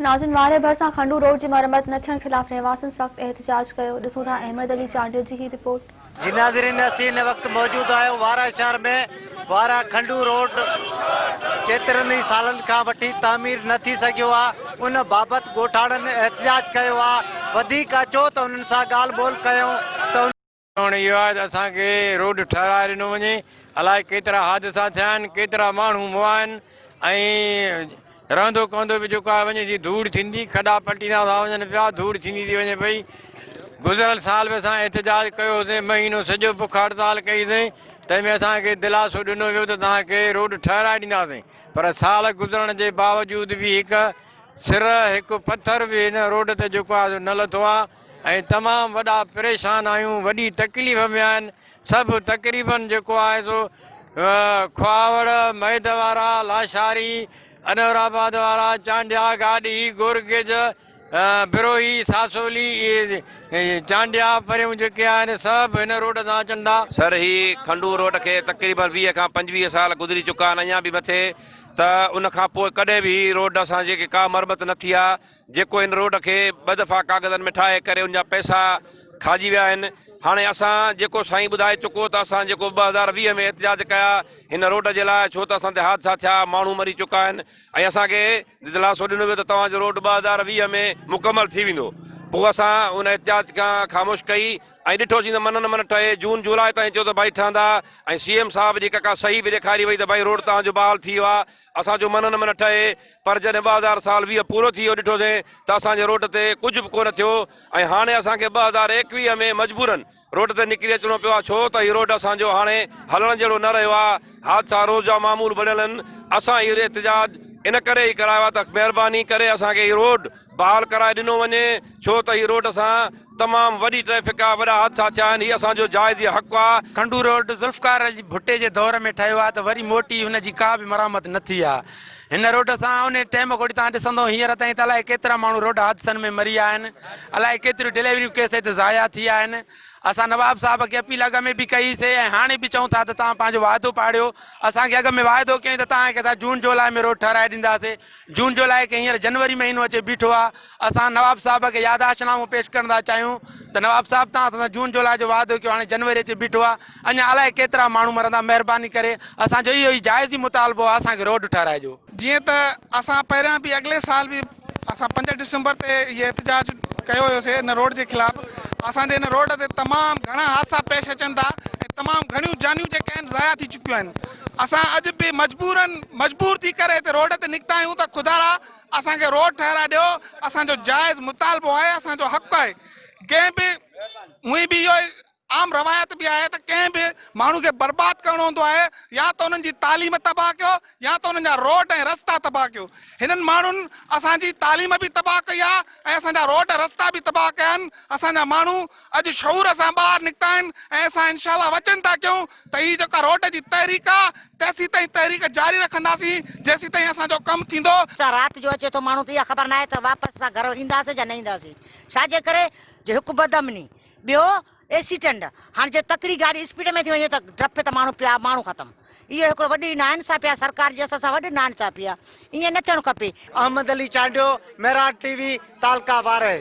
ناظرين وارهه ڀرسان کنڊو روڊ جي مرمت نه ٿيڻ خلاف رهواسين سخت احتجاج ڪيو، ڏسون ٿا احمد علي چانڊيو جي هي رپورٽ. جي ناظرين اسين هن وقت موجود آهيون وارهه شهر ۾ وارهه کنڊو روڊ ڪيترن ئي سالن کان وٺي تعمير نه ٿي سگهيو آهي ان بابت ڳوٺاڻن احتجاج ڪيو آهي وڌيڪ اچو ته انهن سان ڳالهه ٻولهه ڪيون ته چوڻ اهو آهي ته اسان کي روڊ ٺهرائي ڏنو وڃي، الائي ڪيترا حادثا ٿيا آهن، ڪيترا ماڻهو مئا آهن ۽ رهندو ڪهندو به جيڪو آهي وڃي ٿي ڌوڙ ٿيندي، کڏا پٽيندا ٿا وڃن پيا، ڌوڙ ٿيندي ٿي وڃي پئي. گذريل سال به اسان احتجاج ڪيو هوسين، مهينو سڄو بک هڙتال ڪئي سين، تنهن ۾ اسان کي دلاسو ڏنو ويو ته توهان کي روڊ ٺهرائي ڏينداسين، پر سال گذرڻ جي باوجود به هڪ سر هڪ پٿر به هن روڊ تي جيڪو آهي سو نه لٿو آهي. ۽ تمام وڏا پريشان آهيون وڏي تڪليف ۾ آهن سڀ تقريبن جيڪو آهي سو کهاوڙ ميد وارا لاشاري انور آباد وارا چانڊيا گاڏهي گورگيج بروهي ساسولي اهي چانڊيا پريون جيڪي آهن سڀ هن روڊ تان اچن ٿا. سر هي کنڊو روڊ کي تقريبن 20 کان 25 سال گذري چڪا آهن اڃا به مٿي ته ان کان پوء ڪڏهن به هي روڊ اسان جي ڪا مرمت نه ٿي آهي جيڪو هن روڊ کي ٻه دفعا ڪاغذن ۾ ٺاهي ڪري ان جا پئسا کاڄي ويا آهن هاڻي اسان جيڪو سائين ٻڌائي چڪو ته اسان جيڪو 2020 ۾ احتجاج ڪيا هن روڊ جي لاء ڇو ته اسان تي حادثا ٿيا ماڻهو مري چڪا آهن ۽ اسان کي دلاسو ڏنو ويو ته توهان جو روڊ 2020 ۾ مڪمل ٿي ويندو پوء اسان ان احتجاج کان خاموش ڪئي ۽ ڏٺوسين ته منن من ٺهي جون جولاء تائين چيو ته ڀائي ٺهندا ۽ سي ايم صاحب جي ڪا صحيح به ڏيکاري وئي ته ڀائي روڊ توهان جو بحال ٿي ويو آهي اسان جو منن من ٺهي پر جڏهن 2000 سال 20 پورو ٿي ويو ڏٺوسين ته اسان جي روڊ تي ڪجهه به ڪونه ٿيو ۽ هاڻي اسان کي 2021 ۾ مجبورن روڊ تي نڪري اچڻو پيو آهي ڇو ته هي روڊ اسان جو هاڻي هلڻ جهڙو نه رهيو آهي حادثا روز جا معمول بڻيل آهن اسان هي احتجاج ان ڪري ئي ڪرايو آهي ته مهرباني ڪري اسان کي هي روڊ بحال ڪرائي ڏنو وڃي ڇو ته هي روڊ سان تمام وڏي ٽريفڪ آ وڏا حادثا ٿيا آهن هي اسان جو جائز حق آ. کنڊو روڊ ذوالفقار علي ڀٽي جي دور ۾ ٺهيو آ ته وري موٽي هن جي ڪا به مرامت نه ٿي آ هن روڊ سان انهي ٽيم کان وٺي توهان ڏسندو هينئر تائين ته الائي ڪيترا ماڻهو روڊ حادثن ۾ مري ويا آهن الائي ڪيتريون ڊليوريون ڪيس هتي ضايع ٿي ويا آهن اسان نواب صاحب کي اپيل اڳ ۾ به ڪئي سي ۽ هاڻي به چئون ٿا ته توهان پنهنجو واعدو پاڙيو اسان کي اڳ ۾ واعدو ڪيائين ته توهان کي اسان جون جولاء ۾ روڊ ٺهرائي ڏينداسي جون جولاء کي هينئر جنوري مهينو اچي بيٺو آ، اسان نواب صاحب کي ياداشت نامو پيش ڪرڻ ٿا چاهيون ته نواب صاحب توهان اسان سان جون جولاء جو واعدو ڪيو هاڻي جنوري اچي بيٺو آ، اڃا الائي ڪيترا ماڻهو مرندا مهرباني ڪري اسان جو اهو ئي جائز ئي مطالبو آ اسان کي روڊ ٺهرائجو. جيئن ته اسان پهريان به اڳلي سال به اسان 5 ڊسمبر تي هي احتجاج ڪيو هيوسي ان روڊ جي خلاف اسان جي ان روڊ تي تمام گهڻا حادثا پيش اچن ٿا ۽ تمام گهڻيون جانيون جيڪي آهن ضايع ٿي چڪيون آهن اسان اڄ به مجبورن مجبور ٿي ڪري هتي روڊ تي نڪتا آهيون ته خدارا اسان کي روڊ ٺهرائي ڏيو اسان جو جائز مطالبو آهي اسان جو حق آهي ڪنهن به هونئن به اهو عام روايت به آهي ته ڪنهن به ماڻهو کي برباد ڪرڻو هوندو آهي يا ته انهن جي تعليم تباهه ڪيو يا ته انهن جا روڊ ۽ رستا تباهه ڪيو هنن ماڻهن اسان جي تعليم به تباهه ڪئي آهي ۽ اسان جا روڊ رستا به تباهه ڪيا آهن اسان جا ماڻهو اڄ شعور سان ٻاهر نڪتا آهن ۽ اسان انشاء الله وچن ٿا ڪيون ته هي جيڪا روڊ جي تحريڪ آهي تيسيتائين تحريڪ جاري رکنداسين جيسيتائين اسان جو ڪم ٿيندو. اسان رات جو اچي ٿو ماڻهو ته اها خبر ناهي ته واپس اسان گهر اينداسين يا نه اينداسين ڇا جي ڪري جو هڪ بدامني ٻيو ايڪسيڊنٽ، هاڻي جي تڪڙي گاڏي اسپيڊ ۾ ٿي وڃي ته ڊپ ته ماڻهو پيا ماڻهو ختم. اهو هڪڙو وڏي ناانصافي آهي سرڪار جي اسان سان وڏي ناانصافي آهي ائين نه ٿيڻ کپي. احمد علي چانڊيو، مهراڻ ٽي وي، تعلقه وارهه.